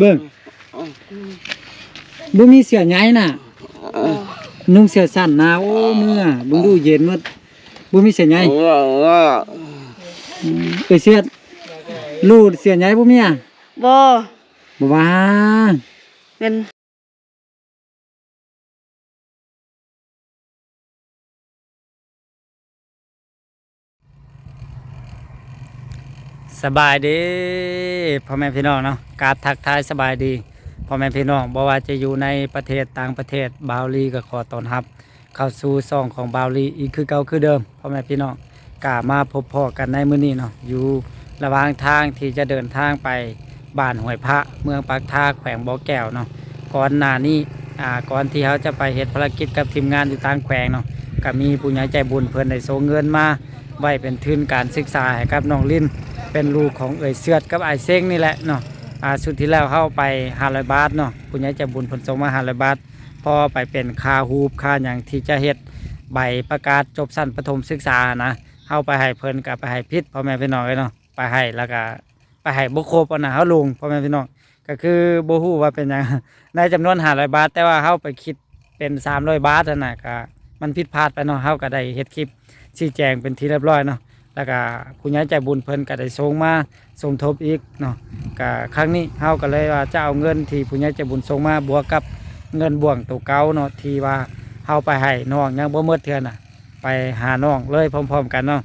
ເບິ່ງ ບໍ່ມີເສື້ອໃຍນະ ນຸ່ງເສື້ອສັ້ນນະ. ໂອ້ ເມື່ອ ເບິ່ງດູເຢັນໝົດ ບໍ່ມີເສື້ອໃຍ. ເອີຍ ເສື້ອ ລູດເສື້ອໃຍບໍ່ມີອະ? ບໍ່ ບໍ່ວ່າ ແມ່ນ. ສະບາຍດີພໍ່ແມ່ພີ່ນ້ອງເນາະ ກາບທັກທາຍສະບາຍດີພໍ່ແມ່ພີ່ນ້ອງ ບໍ່ວ່າຈະຢູ່ໃນປະເທດຕ່າງປະເທດ ບ່າວລີກໍຂໍຕ້ອນຮັບເຂົ້າສູ່ຊ່ອງຂອງບ່າວລີອີກຄືເກົ່າຄືເດີມ ພໍ່ແມ່ພີ່ນ້ອງ. ກະມາພົບພໍ້ກັນໃນມື້ນີ້ເນາະ ຢູ່ລະຫວ່າງທາງທີ່ຈະເດີນທາງໄປບ້ານຫ້ວຍພະ ເມືອງປາກທາ ແຂວງບໍ່ແກ້ວເນາະ. ກ່ອນໜ້ານີ້ ອາ ກ່ອນທີ່ເຮົາຈະໄປເຮັດພາລະກິດກັບທີມງານຢູ່ຕ່າງແຂວງເນາະ ກະມີຜູ້ໃຫຍ່ໃຈບຸນເພິ່ນໄດ້ສົ່ງເງິນມາໄວ້ເປັນທຶນການສຶກສາໃຫ້ກັບນ້ອງລິນ ເປັນລູກຂອງເອື້ອຍເຊືອດກັບອ້າຍເຊັງນີ້ແຫຼະເນາະ. ອາ ຊຸດທີ່ແລ້ວເຮົາໄປຫ້າຮ້ອຍບາດເນາະ ຜູ້ໃຫຍ່ໃຈບຸນເພິ່ນສົ່ງມາຫ້າຮ້ອຍບາດ ພໍໄປເປັນຄ່າຮູບຄ່າຫຍັງທີ່ຈະເຮັດໃບປະກາດຈົບຊັ້ນປະຖົມສຶກສານະ ເຮົາໄປໃຫ້ເພິ່ນກະໄປໃຫ້ຜິດ ພໍ່ແມ່ພີ່ນ້ອງເອີຍເນາະ ໄປໃຫ້ແລ້ວກະໄປໃຫ້ບໍ່ຄົບຫັ້ນນະ ເຮົາຫຼົງ ພໍ່ແມ່ພີ່ນ້ອງ. ກະຄືບໍ່ຮູ້ວ່າເປັນຫຍັງ ໃນຈຳນວນຫ້າຮ້ອຍບາດ ແຕ່ວ່າເຮົາໄປຄິດເປັນສາມຮ້ອຍບາດຫັ້ນນະ ກະມັນຜິດພາດໄປເນາະ. ເຮົາກະໄດ້ເຮັດຄລິບຊີ້ແຈງເປັນທີ່ຮຽບຮ້ອຍເນາະ ແລ້ວກະຜູ້ໃຫຍ່ໃຈບຸນເພິ່ນກະໄດ້ສົ່ງມາສົມທົບອີກເນາະ. ກະຄັ້ງນີ້ເຮົາກະເລີຍວ່າຈະເອົາເງິນທີ່ຜູ້ໃຫຍ່ໃຈບຸນສົ່ງມາ ບວກກັບເງິນບ່ວງໂຕເກົ່າເນາະ ທີ່ວ່າເຮົາໄປໃຫ້ນ້ອງຍັງບໍ່ໝົດເທື່ອນະ ໄປຫານ້ອງເລີຍພ້ອມໆກັນເນາະ.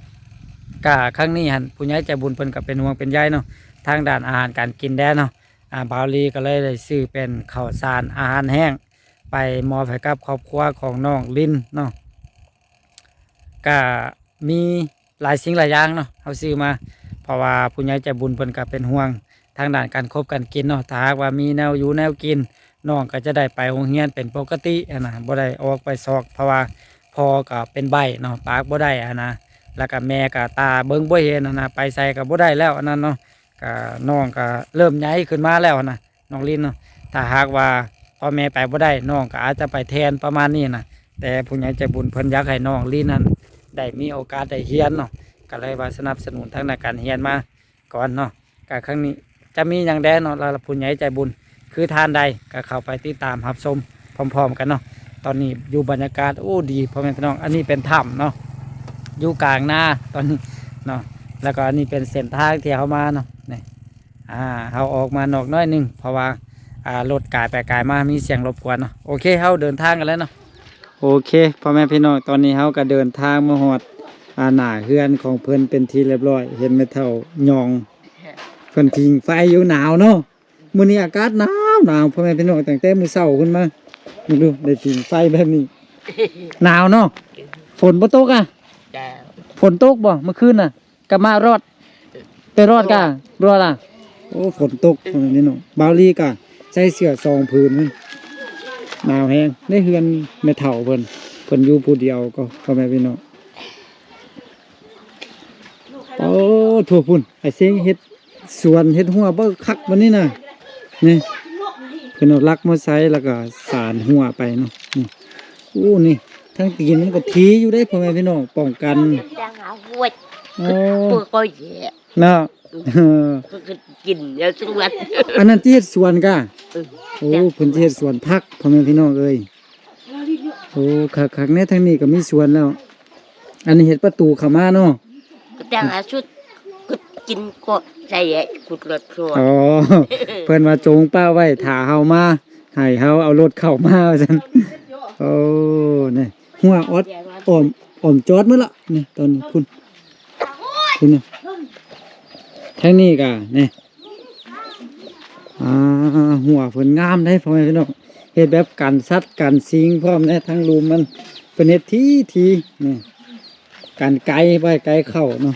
ກະຄັ້ງນີ້ຫັ້ນ ຜູ້ໃຫຍ່ໃຈບຸນເພິ່ນກະເປັນຫ່ວງເປັນໃຍເນາະ ທາງດ້ານອາຫານການກິນແດ່ເນາະ. ອາ ບ່າວລີກໍເລີຍໄດ້ຊື້ເປັນເຂົ້າສານອາຫານແຫ້ງ ໄປມອບໃຫ້ກັບຄອບຄົວຂອງນ້ອງລິນເນາະ. ກະມີຫຼາຍສິ່ງຫຼາຍຢ່າງເນາະ ເຮົາຊື້ມາ ເພາະວ່າຜູ້ໃຫຍ່ໃຈບຸນເພິ່ນກະເປັນຫ່ວງທາງດ້ານການຄົບການກິນເນາະ. ຖ້າຫາກວ່າມີແນວຢູ່ແນວກິນ ນ້ອງກໍຈະໄດ້ໄປໂຮງຮຽນເປັນປົກກະຕິຫັ້ນນະ ບໍ່ໄດ້ອອກໄປຊອກ ເພາະວ່າພໍ່ກໍເປັນໃບ້ເນາະ ປາກບໍ່ໄດ້ຫັ້ນນະ ແລ້ວກໍແມ່ກໍຕາເບິ່ງບໍ່ເຫັນຫັ້ນນະ ໄປໃສກໍບໍ່ໄດ້ແລ້ວອັນນັ້ນເນາະ. ກະນ້ອງກະເລີ່ມໃຫຍ່ຂຶ້ນມາແລ້ວນະ ນ້ອງລິນເນາະ. ຖ້າຫາກວ່າພໍ່ແມ່ໄປບໍ່ໄດ້ ນ້ອງກະອາດຈະໄປແທນປະມານນີ້ນະ. ແຕ່ຜູ້ໃຫຍ່ໃຈບຸນເພິ່ນຢາກໃຫ້ນ້ອງລິນນັ້ນໄດ້ມີໂອກາດໄດ້ຮຽນເນາະ ກະເລີຍວ່າສະໜັບສະໜູນທາງດ້ານການຮຽນມາກ່ອນເນາະ. ກະຄັ້ງນີ້ຈະມີຫຍັງແດ່ເນາະ ລະຜູ້ໃຫຍ່ໃຈບຸນ ຄືທ່ານໃດ ກໍເຂົ້າໄປຕິດຕາມຮັບຊົມພ້ອມໆກັນເນາະ. ຕອນນີ້ຢູ່ບັນຍາກາດ ໂອ້ ດີພໍ່ແມ່ພີ່ນ້ອງ ອັນນີ້ເປັນຖ້ຳເນາະ ຢູ່ກາງນາຕອນນີ້ເນາະ. ແລ້ວກໍອັນນີ້ເປັນເສັ້ນທາງທີ່ເຮົາມາເນາະ ນີ້ ອາ ເຮົາອອກມານອກໜ້ອຍໜຶ່ງ ເພາະວ່າ ອາ ລົດກາຍໄປກາຍມາມີສຽງລົບກວນເນາະ. ໂອເຄ ເຮົາເດີນທາງກັນແລ້ວເນາະ. ໂອເຄ ພໍ່ແມ່ພີ່ນ້ອງ ຕອນນີ້ເຮົາກໍເດີນທາງມາຮອດ ອາ ໜ້າເຮືອນຂອງເພິ່ນເປັນທີ່ຮຽບຮ້ອຍ ເຫັນແມ່ເຖົ້າຍອງ ເພິ່ນຜິງໄຟຢູ່ ໜາວເນາະ. ມື້ນີ້ອາກາດໜາວໆ ພໍ່ແມ່ພີ່ນ້ອງ ຕັ້ງແຕ່ມື້ເຊົ້າຂຶ້ນມາ ເບິ່ງດູ ໄດ້ຜິງໄຟແບບນີ້ ໜາວເນາະ. ຝົນບໍ່ຕົກອະ? ເຈົ້າ. ຝົນຕົກບໍ່ມື້ຄືນນະ? ກັບມາລອດ ໄປລອດກະ ລອດລະ. ໂອ້ ຝົນຕົກ ພໍ່ແມ່ພີ່ນ້ອງ ບ່າວລີກະໃສ່ເສື້ອສອງຜືນ ໜາວແຮງ. ໃນເຮືອນແມ່ເຖົ້າເພິ່ນ ເພິ່ນຢູ່ຜູ້ດຽວກໍ ພໍ່ແມ່ພີ່ນ້ອງ. ໂອ້ ໂທ້ ພຸ້ນ ອ້າຍເສັງເຮັດສວນເຮັດຮົ້ວ ເບິ່ງຄັກບັດນີ້ນະ. ນີ້ ເພິ່ນເອົາຫຼັກມາໃສ່ ແລ້ວກໍສານຮົ້ວໄປເນາະ. ນີ້ ໂອ້ ນີ້ ທາງຕີນມັນກໍຖີຢູ່ເດ້ ພໍ່ແມ່ພີ່ນ້ອງ ປ້ອງກັນ. ໂອ້ ເນາະ ເອີ ກິນແລ້ວທຸກວັນ ອັນນັ້ນຊິເຮັດສວນກະ. ເອີ ໂອ້ ເພິ່ນຊິເຮັດສວນຜັກ ພໍ່ແມ່ພີ່ນ້ອງເອີຍ. ໂອ້ ຄັກໆ ແນ່ ທາງນີ້ກໍມີສວນແລ້ວ. ອັນນີ້ເຮັດປະຕູເຂົ້າມາເນາະ ແຕ່ງໃຫ້ຊຸດ ກຸດກິນກໍໃສ່ ກຸດລອດໂພດ. ອໍ ເພິ່ນວ່າຈົ່ງປະໄວ້ຖ້າເຮົາມາ ໃຫ້ເຮົາເອົາລົດເຂົ້າມາວ່າຊັ້ນ. ໂອ້ ນີ້ ຮົ້ວອອດ ອ້ອມ ອ້ອມຈອດໝົດລະ ນີ້ ຕອນນີ້ ພຸ້ນ ພຸ້ນນະ ທາງນີ້ກະນີ້ ອ່າ ຮົ້ວເພິ່ນງາມເດ້ ພໍ່ແມ່ພີ່ນ້ອງ ເຮັດແບບກັນສັດກັນສິງພ້ອມເດ້. ທາງລຸ່ມມັນເພິ່ນເຮັດຖີໆ ນີ້ ກັນໄກ່ ບໍ່ໃຫ້ໄກ່ເຂົ້າເນາະ.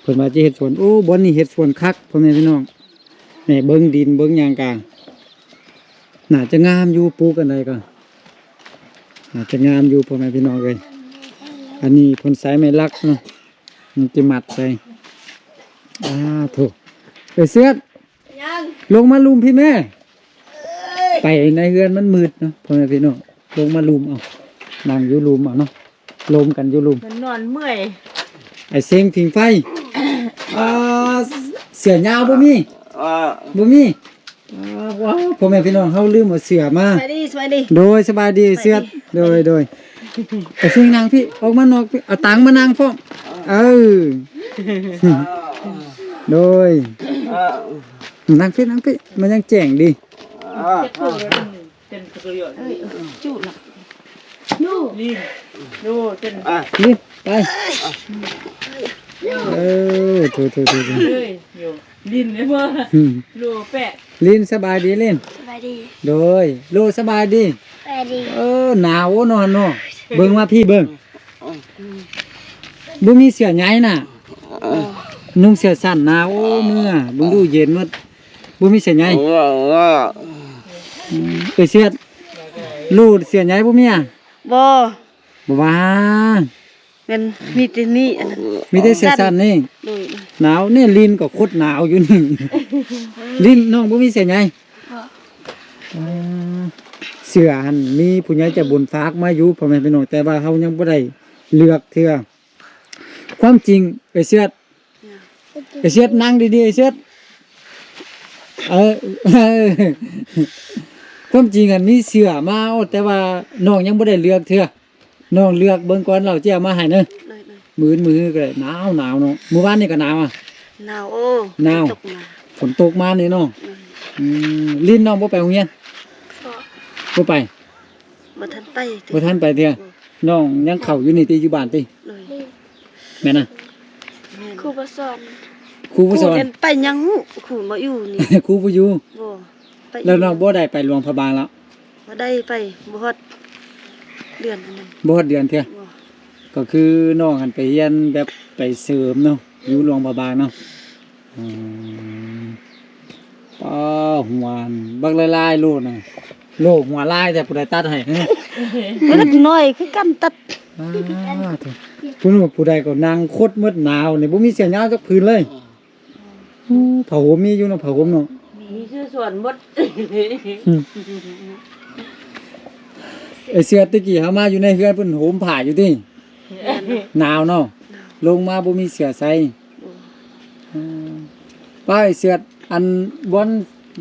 ເພິ່ນວ່າຈະເຮັດສວນ ໂອ້ ບ່ອນນີ້ເຮັດສວນຄັກ ພໍ່ແມ່ພີ່ນ້ອງ. ນີ້ ເບິ່ງດິນເບິ່ງຫຍັງກະ ໜ້າຈະງາມຢູ່ ປູກອັນໃດກໍໜ້າຈະງາມຢູ່ ພໍ່ແມ່ພີ່ນ້ອງເອີຍ. ອັນນີ້ເພິ່ນໃຊ້ໄມ້ຫຼັກເນາະ ມັນຈະມັດໃສ່. ອາ ໂທ້ ເອີ ເຊືອດ ຍັງ ລົງມາລຸ່ມພີ້ແມ່. ເອີຍ ໄປໃນເຮືອນມັນມືດເນາະ ພໍ່ແມ່ພີ່ນ້ອງ. ລົງມາລຸ່ມ ເອົາ ນັ່ງຢູ່ລຸ່ມເອົາເນາະ. ລົມກັນຢູ່ລຸ່ມ ມັນນອນເມື່ອຍ. ໄອ້ເສັງຜິງໄຟ ອ່າ ເສື້ອຍາວບໍ່ມີ ບໍ່ມີ. ອ້າວ ພໍ່ແມ່ພີ່ນ້ອງ ເຮົາລືມເອົາເສື້ອມາ. ສະບາຍດີ ສະບາຍດີ. ໂດຍ ສະບາຍດີ ສະບາຍດີ ເສື້ອ. ໂດຍ ໂດຍ. ໄປຊິງນັ່ງພີ້ ອອກມານອກພີ້ ເອົາຕັງມານັ່ງພ້ອມ. ເອີ ໂດຍ. ນັ່ງພີ້ ນັ່ງພີ້ ມັນຍັງແຈ້ງດີ. ເອີ ຈຸລະ ລີນ ໂດ ເຕັ້ນ ລີນ ໄປ. ເອີ ໂຖ ໂຖ ໂຖ ໂຖ ເອີຍ ໂຍ ລີນເລີຍບໍ່? ອືມ ໂລແປະ ລີນ ສະບາຍດີ ລີນ ສະບາຍດີ. ໂດຍ ໂລ ສະບາຍດີ ສະບາຍດີ. ເອີ ໜາວເນາະ ເນາະ ເບິ່ງມາພີ້ເບິ່ງ. ບໍ່ມີເສື້ອໃຫຍ່ນະ ນຸ່ງເສື້ອສັ້ນນະ. ໂອ້ ເມື່ອ ເບິ່ງດູເຢັນໝົດ ບໍ່ມີເສື້ອໃຫຍ່. ອືມ ເອີຍ ເສຍດ ລູດເສື້ອໃຫຍ່ບໍ່ມີອະ? ບໍ່ ບໍ່ວ່າ ແມ່ນມີແຕ່ນີ້ ອັນນັ້ນ ມີແຕ່ເສື້ອສັ້ນນີ້. ໂດຍ ໜາວນີ້ ລິນກໍຄົດໜາວຢູ່ນີ້. ລິນ ນ້ອງບໍ່ມີເສື້ອໃຫຍ່? ບໍ່ ອ່າ ເສື້ອຫັ້ນມີຜູ້ໃຫຍ່ໃຈບຸນຝາກມາຢູ່ ພໍ່ແມ່ພີ່ນ້ອງ ແຕ່ວ່າເຮົາຍັງບໍ່ໄດ້ເລືອກເທື່ອ. ຄວາມຈິງ ເອີຍ ເສຍດ ເອີຍ ເສຍດ ນັ່ງດີໆ ເອີຍ ເສຍດ. ເອີ ເອີ ຄວາມຈິງຫັ້ນມີເສື້ອມາ ໂອ້ ແຕ່ວ່ານ້ອງຍັງບໍ່ໄດ້ເລືອກເທື່ອ. ນ້ອງເລືອກເບິ່ງກ່ອນ ລາວຈະເອົາມາໃຫ້ເດີ. ໂດຍ ໂດຍ. ມື້ອື່ນມື້ຮືກໍໄດ້. ໜາວ ໜາວເນາະ. ມື້ວານນີ້ກໍໜາວອະ? ໜາວໂອ້. ໜາວ ຝົນຕົກມານີ້ເນາະ. ໂດຍ. ອືມ ລິນ ນ້ອງບໍ່ໄປໂຮງຮຽນ? ບໍ່ ບໍ່ໄປ. ບໍ່ທັນໄປຕິ. ບໍ່ທັນໄປເທື່ອ. ອືມ ນ້ອງຍັງເຂົ້າຢູ່ນີ້ຕິ ຢູ່ບ້ານຕິ? ໂດຍ. ແມ່ນນະ? ແມ່ນ. ຄູບໍ່ສອນ. ຄູບໍ່ສອນ. ຄູເປັນໄປຫຍັງຮູ້? ຄູບໍ່ຢູ່ນີ້. ຄູບໍ່ຢູ່. ບໍ່ ໄປ. ແລ້ວນ້ອງບໍ່ໄດ້ໄປຫຼວງພະບາງລະ? ບໍ່ໄດ້ໄປ ບໍ່ຮອດເດືອນອັນນັ້ນ. ບໍ່ຮອດເດືອນເທື່ອ. ບໍ່. ກໍຄືນ້ອງຫັ້ນໄປຮຽນແບບໄປເສີມເນາະ ຢູ່ຫຼວງພະບາງເນາະ. ອືມ ປ້າ ຫົວບັກຫຼາຍໆໂລນະ. ໂລ ຫົວຫຼາຍແທ້ ຜູ້ໃດຕັດໃຫ້? ເລັກນ້ອຍຄືກັນຕັດ. ອ້າ ຜູ້ໜູ ຜູ້ໃດກໍນັ່ງຄົດໝົດ ໜາວນີ້ ບໍ່ມີເສື້ອຍາວຈັກຜືນເລີຍ. ໂອ້ ຜ້າຫົມມີຢູ່ເນາະ ຜ້າຫົມເນາະ. ມີ ມີຊື່ສວນໝົດ. ອືມ ເອີຍ ເສື້ອ ແຕ່ກີ້ເຮົາມາຢູ່ໃນເຮືອນເພິ່ນຫົມຜ້າຢູ່ຕິ? ແມ່ນ. ໜາວເນາະ. ໜາວ. ລົງມາບໍ່ມີເສື້ອໃສ່. ອືມ ປ້າ ເອີຍ ເສື້ອ ອັນບ່ອນ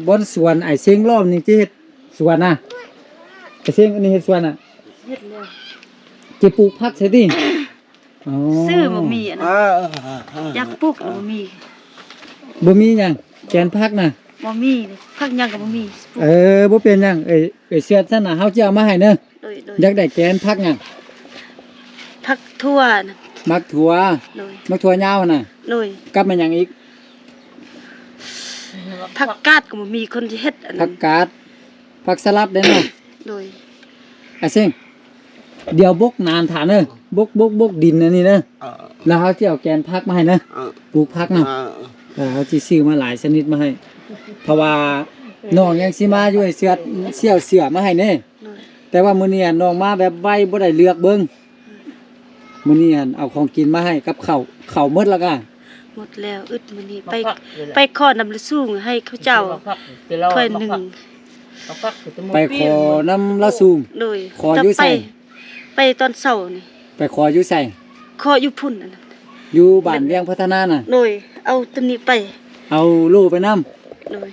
ບ່ອນສວນອ້າຍເສັງລ້ອມນີ້ ຊິເຮັດສວນນະ? ອ້າຍເສັງ ອັນນີ້ເຮັດສວນນະ? ເຮັດແລ້ວ. ຊິປູກຜັກໃສ່ຕິ? ອໍ ຊື່ບໍ່ມີອັນນັ້ນ. ຢາກປູກບໍ່ມີ. ບໍ່ມີຫຍັງ? ແກນຜັກນະ? ບໍ່ມີ. ຜັກຫຍັງກໍບໍ່ມີ. ເອີ ບໍ່ເປັນຫຍັງ. ເອີຍ ເອີຍ ເສຍດ ຊັ້ນນະ ເຮົາຈະເອົາມາໃຫ້ເດີ. ໂດຍ ໂດຍ. ຢາກໄດ້ແກນຜັກຫຍັງ? ຜັກຖົ່ວນະ. ໝາກຖົ່ວ. ໂດຍ. ໝາກຖົ່ວຍາວຫັ້ນນະ? ໂດຍ. ກັບແມ່ນຫຍັງອີກ? ຜັກກາດກໍບໍ່ມີຄົນຊິເຮັດອັນນັ້ນ. ຜັກກາດ ຜັກສະລັດເດ້ເນາະ. ໂດຍ. ອ້າຍເສັງ ດຽວບົກໜານຖານເດີ ບົກ ບົກ ບົກດິນອັນນີ້ເດີ. ເອີ ແລ້ວເຮົາຊິເອົາແກນຜັກມາໃຫ້ເດີ. ເອີ ປູກຜັກເນາະ. ເອີ ເອີ ເຮົາຊິຊື້ມາຫຼາຍຊະນິດມາໃຫ້ ເພາະວ່ານ້ອງຍັງຊິມາຢູ່ ເສື້ອ ຊິເອົາເສື້ອມາໃຫ້ແດ່. ໂດຍ. ແຕ່ວ່າມື້ນີ້ນ້ອງມາແບບໄວ ບໍ່ໄດ້ເລືອກເບິ່ງ. ມື້ນີ້ຫັ້ນເອົາຂອງກິນມາໃຫ້ກັບເຂົ້າ. ເຂົ້າໝົດແລ້ວກະ? ໝົດແລ້ວ ອຶດມື້ນີ້. ໄປ ໄປຂໍນຳລາວສູງໃຫ້ເຂົາເຈົ້າຖ້ວຍໜຶ່ງ. ໄປຂໍນຳລາວສູງ. ໂດຍ. ຂໍຢູ່ໃສ? ໄປ ໄປຕອນເຊົ້ານີ້. ໄປຂໍຢູ່ໃສ? ຂໍຢູ່ພຸ້ນ ອັນນັ້ນ ຢູ່ບ້ານວຽງພັດທະນານະ? ໂດຍ. ເອົາຕົວນີ້ໄປ ເອົາໂລໄປນຳ. ໂດຍ.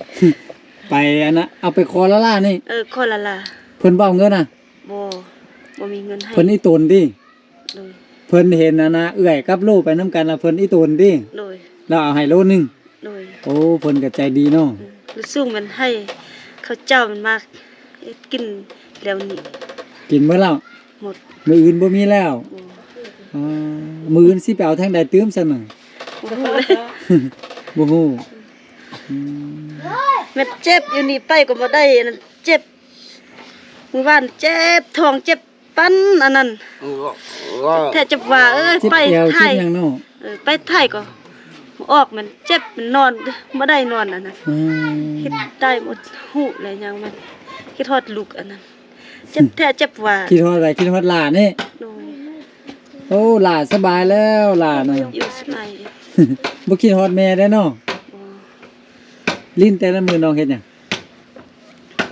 ໄປອັນນະ ເອົາໄປຂໍລາລານີ້. ເອີ ຂໍລາລາ. ເພິ່ນບໍ່ເອົາເງິນນະ? ບໍ່ ບໍ່ມີເງິນໃຫ້. ເພິ່ນອີ່ຕົນຕິ? ໂດຍ. ເພິ່ນເຫັນອັນນະ ເອື້ອຍກັບລູກໄປນຳກັນລະ ເພິ່ນອີ່ຕົນຕິ? ໂດຍ. ລາວເອົາໃຫ້ໂລໜຶ່ງ. ໂດຍ. ໂອ້ ເພິ່ນກໍໃຈດີເນາະ. ອືມ ລູກສູງແມ່ນໃຫ້ເຂົາເຈົ້າ ມັນມາເຮັດກິນແລ້ວນີ້. ກິນໝົດແລ້ວ? ໝົດ. ມື້ອື່ນບໍ່ມີແລ້ວ? ບໍ່. ອໍ ມື້ອື່ນຊິໄປເອົາທາງໃດຕື່ມຊັ້ນນະ? ບໍ່ຮູ້ເລີຍ. ບໍ່ຮູ້. ອືມ ແມ່ນເຈັບຢູ່ນີ້ ໄປກໍບໍ່ໄດ້ ອັນນັ້ນເຈັບ. ມື້ວານເຈັບທ້ອງ ເຈັບປັນອັນນັ້ນ ເຈັບແທ້ເຈັບວ່າ. ເອີຍ ເຈັບແອວ ໄປຖ່າຍ ເຈັບຫຍັງເນາະ? ເອີ ໄປຖ່າຍກໍບໍ່ອອກ ມັນເຈັບ ມັນນອນບໍ່ໄດ້ນອນອັນນັ້ນ. ອືມ ຄິດໄດ້ໝົດ ຮູ້ແລ້ວຫຍັງມັນ ຄິດຮອດລູກອັນນັ້ນ ເຈັບແທ້ເຈັບວ່າ. ຄິດຮອດໃຜ? ຄິດຮອດຫຼານນີ້. ໂດຍ. ໂອ້ ຫຼານສະບາຍແລ້ວ ຫຼານນະ ຢູ່ສະບາຍ. ບໍ່ຄິດຮອດແມ່ໄດ້ເນາະ? ບໍ່. ລິ້ນແຕ່ລະມື້ນ້ອງເຮັດຫຍັງ?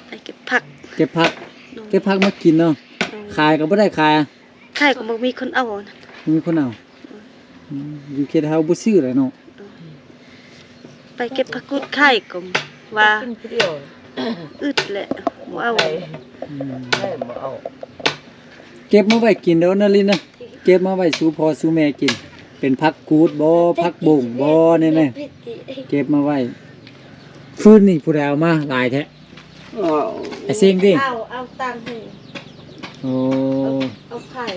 ໄປເກັບຜັກ. ເກັບຜັກ. ໂດຍ. ເກັບຜັກມາກິນເນາະ. ໂດຍ. ຂາຍກໍບໍ່ໄດ້ຂາຍ. ຂາຍກໍບໍ່ມີຄົນເອົາ. ບໍ່ມີຄົນເອົາ. ໂດຍ. ອືມ ຢູ່ເຂດເຮົາບໍ່ຊື້ແຫຼະເນາະ. ໂດຍ. ໄປເກັບຜັກກູດຂາຍກໍ ວ່າ ກິນຜູ້ດຽວ ອຶດແຫຼະ ບໍ່ເອົາ ອືມ ໃຫ້ບໍ່ເອົາ ເກັບມາໄວ້ກິນເດີນະລິນນະ ເກັບມາໄວ້ສູ່ພໍ່ສູ່ແມ່ກິນ ເປັນຜັກກູດບໍ່ ຜັກບົ້ງບໍ່ ແນ່ໆ ເກັບມາໄວ້ ຟືນນີ້ຜູ້ໃດເອົາມາຫຼາຍແທ້? ອ້າຍເສັງຕິ? ເອົາ ເອົາຕາງໃຫ້ ໂອ້ ເອົາ ເອົາພາຍ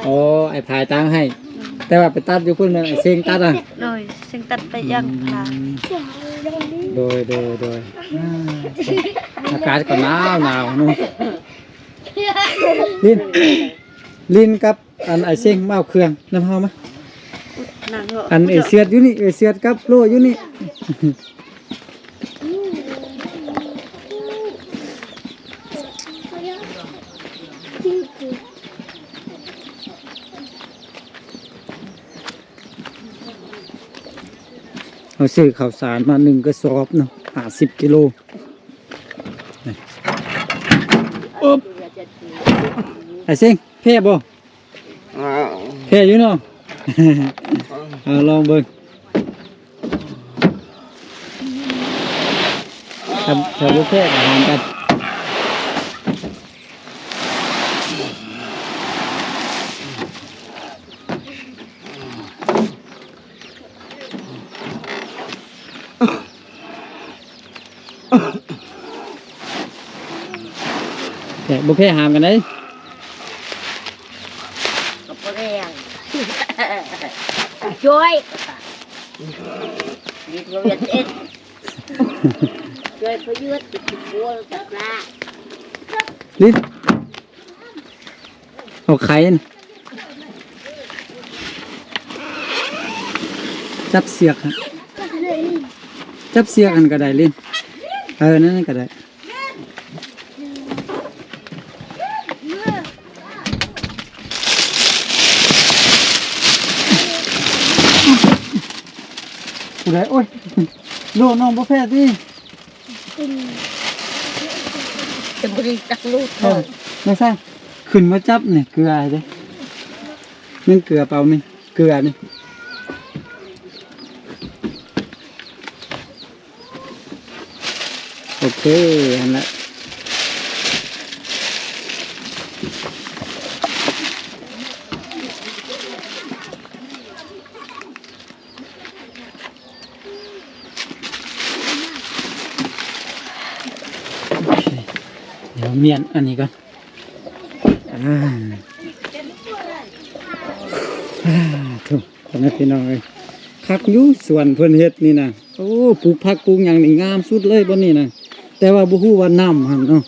ອໍ ອ້າຍພາຍຕາງໃຫ້ ອືມ ແຕ່ວ່າໄປຕັດຢູ່ພຸ້ນແມ່ນອ້າຍເສັງຕັດນະ? ໂດຍ ເສັງຕັດໄປຢ່າງພາຍ ອືມ ໂດຍ ໂດຍ ໂດຍ ອາ ອາກາດກໍໜາວໜາວເນາະ ລິນ ລິນກັບ ອັນອ້າຍເສັງມາເອົາເຄື່ອງນຳເຮົາມາ ນັ່ງເນາະ ອັນເອື້ອຍເຊືອດຢູ່ນີ້ ເອື້ອຍເຊືອດກັບໂລຢູ່ນີ້ ເຮົາຊື້ເຂົ້າສານມາໜຶ່ງກະສອບເນາະ ຫ້າສິບກິໂລ ອຶບ ອ້າຍເສັງ ແພ້ບໍ່? ແພ້ຢູ່ເນາະ ເອົາລອງເບິ່ງ ຖ້າ ຖ້າບໍ່ແພ້ກໍຫານກັນ ແພ້ບໍ່ແພ້ຫາມກັນເດ້ ກໍບໍ່ແລ້ວ ໂອ້ຍ ນີ້ບໍ່ເຮັດເອັດ ຊ່ວຍປະໂຫຍດຕິດໂກນກັບລາ ລິນ ເອົາໄຂ່ນະ ຈັບເຊືອກຫັ້ນ ຈັບເຊືອກຫັ້ນກໍໄດ້ລິນ ເອີ ນັ້ນກໍໄດ້ ຜູ້ໃດ ໂອ້ຍ ໂລນ້ອງບໍ່ແພ້ຕິ? ແຕ່ບໍ່ໄດ້ຈັກລູກ ເອີ ແມ່ຊ້າງ ຂຶ້ນມາຈັບນີ້ ເກືອໃຫ້ເດ້ ແມ່ນເກືອເປົ່ານີ້ ເກືອນີ້ ໂອເຄ ຫັ້ນແຫຼະ. ໂອເຄ ດຽວມ້ຽນອັນນີ້ກ່ອນ ອ່າ ອ່າ ໂທ້ ພໍ່ແມ່ພີ່ນ້ອງເອີຍ ຄັກຢູ່ສວນເພິ່ນເຮັດນີ້ນະ ໂອ້ ປູກຜັກປູກຫຍັງນີ້ງາມສຸດເລີຍບ່ອນນີ້ນະ ແຕ່ວ່າບໍ່ຮູ້ວ່ານ້ຳຫັ້ນເນາະ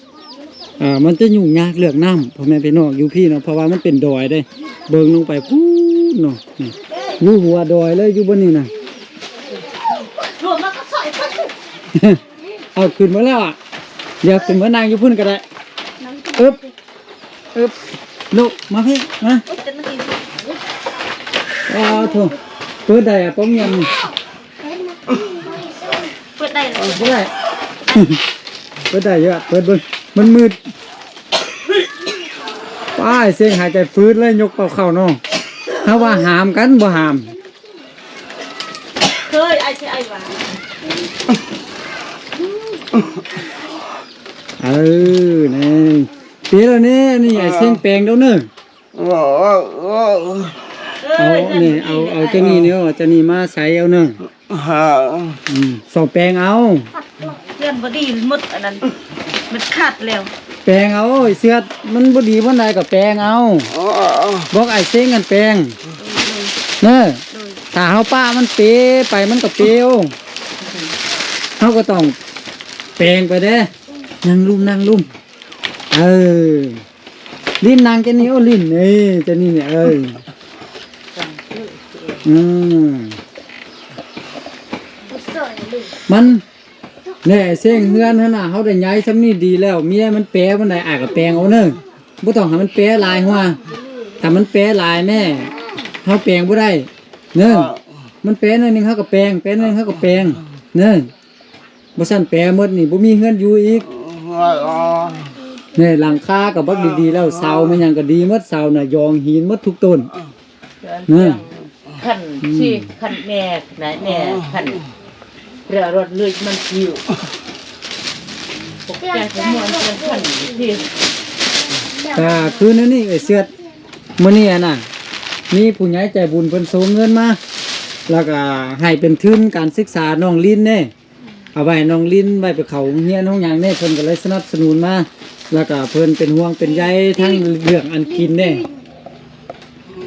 ອ່າ ມັນຈະຫຍຸ້ງຍາກເລື່ອງນ້ຳ ພໍ່ແມ່ພີ່ນ້ອງຢູ່ພີ້ເນາະ ເພາະວ່າມັນເປັນດອຍເດ້ ເບິ່ງລົງໄປພຸ້ນເນາະ ນີ້ ຢູ່ຫົວດອຍເລີຍ ຢູ່ບ່ອນນີ້ນະ ເອົາຂຶ້ນມາແລ້ວອະ ດຽວຂຶ້ນມານັ່ງຢູ່ພຸ້ນກໍໄດ້ ອຶບ ອຶບ ລຸກມາພີ້ ມາ ໂອ້ໂທ້ ເປີດໄດ້ອະ ປ້ອງຍັງ ເປີດໄດ້ ເປີດໄດ້ ເປີດໄດ້ຢູ່ອະ ເປີດເບິ່ງ ມັນມືດ ປ້າຍ ເສັງຫາຍໃຈຟືດເລີຍ ຍົກເປົ່າເຂົ້າເນາະ ເຮົາວ່າຫາມກັນ ບໍ່ຫາມ ເຄີຍ ອ້າຍຊິອ້າຍວ່າ ເອີ ນີ້ ປີແລ້ວນີ້ ນີ້ອ້າຍເສັງແປງເດີເນີ ເອົານີ້ ເອົາ ເອົາເຈົ້ານີ້ເນີ ເຈົ້ານີ້ມາໃສ່ເອົາເນີ ອືມ ສອງແປງເອົາ ເພື່ອນບໍ່ດີໝົດ ອັນນັ້ນມັນຂາດແລ້ວ ແປງເອົາ ເຊືອດ ມັນບໍ່ດີປານໃດກໍແປງເອົາ ບອກອ້າຍເສັງຫັ້ນແປງ ເນີ ຖ້າເຮົາປະມັນເປໄປ ມັນກໍເປວ ເຮົາກໍຕ້ອງແປງໄປເດ້ ນັ່ງລຸ່ມ ນັ່ງລຸ່ມ ເອີ ລິນນັ່ງແຄ່ນີ້ ໂອ້ ລິນ ເອີ ຈະນີ້ນີ້ ເອີ ອືມ ມັນ ແນ່ເສັງເຮືອນຫັ້ນນະ ເຮົາໄດ້ໃຫຍ່ຊ່ຳນີ້ດີແລ້ວ ເມຍມັນແປມັນໄດ້ ອ້າຍກໍແປງເອົາເນີ ບໍ່ຕ້ອງໃຫ້ມັນແປຫຼາຍຫົວ ຖ້າມັນແປຫຼາຍແມ່ ເຮົາແປງບໍ່ໄດ້ເນີ ມັນແປໜ້ອຍໜຶ່ງເຮົາກໍແປງ ແປໜ້ອຍໜຶ່ງເຮົາກໍແປງເນີ ບໍ່ຊັ້ນແປໝົດນີ້ບໍ່ມີເຮືອນຢູ່ອີກ ແນ່ ຫຼັງຄາກໍບັກດີໆແລ້ວ ເສົາແມ່ນຫຍັງກໍດີໝົດ ເສົານະ ຢອງຫີນໝົດທຸກຕົ້ນ ເອີ ຄັນ ອືມ ຊິ ຄັນແມ່ນະ ແມ່ ເອີ ຄັນເຮືອລົດເລີຍມັນປິວ ກະຄືແນວນີ້ເອື້ອຍເຊືອດ ມື້ນີ້ຫັ້ນນະ ມີຜູ້ໃຫຍ່ໃຈບຸນເພິ່ນສົ່ງເງິນມາ ແລ້ວກະໃຫ້ເປັນທຶນການສຶກສານ້ອງລິນເດ້ ເອົາໄວ້ໃຫ້ນ້ອງລິນໄວ້ໄປເຂົ້າໂຮງຮຽນໂຮງຫຍັງເດ້ ເພິ່ນກະເລີຍສະໜັບສະໜູນມາ ແລ້ວກະເພິ່ນເປັນຫ່ວງເປັນໃຍທັງເລື່ອງອັນກິນເດ້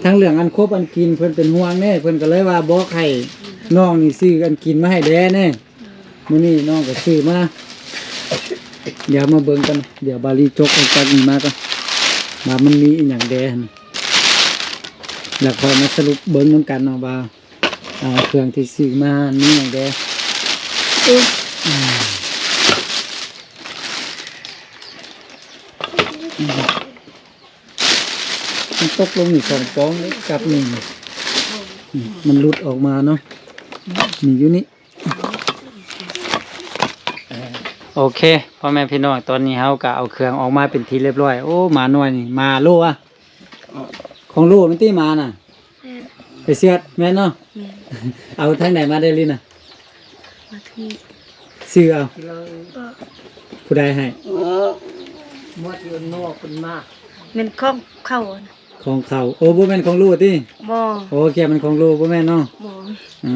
ທັງເລື່ອງອັນຄົບອັນກິນ ເພິ່ນເປັນຫ່ວງເດ້ ເພິ່ນກະເລີຍວ່າບອກໃຫ້ນ້ອງນີ້ຊື້ອັນກິນມາໃຫ້ແດ່ເດ້. ມື້ນີ້ນ້ອງກະຊື້ມາ ດຽວມາເບິ່ງກັນ ດຽວບາລີຈົກເອົາຈັກນີ້ມາກ່ອນ ວ່າມັນມີອີ່ຫຍັງແດ່ຫັ້ນ ແລ້ວຄ່ອຍມາສະຫຼຸບເບິ່ງນຳກັນເນາະວ່າ ອ່າ ເຄື່ອງທີ່ຊື້ມາມີຫຍັງແດ່. ອືມ ມັນຕົກລົງນີ້ສອງປອງເດ້ ກັບນີ້ ອືມ ມັນຫຼຸດອອກມາເນາະ ນີ້ຢູ່ນີ້. ໂອເຄ ພໍ່ແມ່ພີ່ນ້ອງ ຕອນນີ້ເຮົາກະເອົາເຄື່ອງອອກມາເປັນທີ່ລຽບຮ້ອຍ. ໂອ້ ໝານ້ອຍນີ້ ໝາໂລອະ ຂອງໂລແມ່ນຕິໝານະ? ແມ່ນ ໄອ້ເຊືອດແມ່ນເນາະ? ແມ່ນ ເອົາທາງໃດມາໄດ້ລີນະ? ມາທີ່ ຊື້ເອົາ ກິໂລ ຜູ້ໃດໃຫ້? ໝົດຢູ່ນອກເພິ່ນມາ ແມ່ນຂອງເຂົາ ຂອງເຂົາ. ໂອ້ ບໍ່ແມ່ນຂອງລູກຕິ? ບໍ່ ໂອ້ ຄິດວ່າແມ່ນຂອງລູກ ບໍ່ແມ່ນເນາະ? ບໍ່ ອື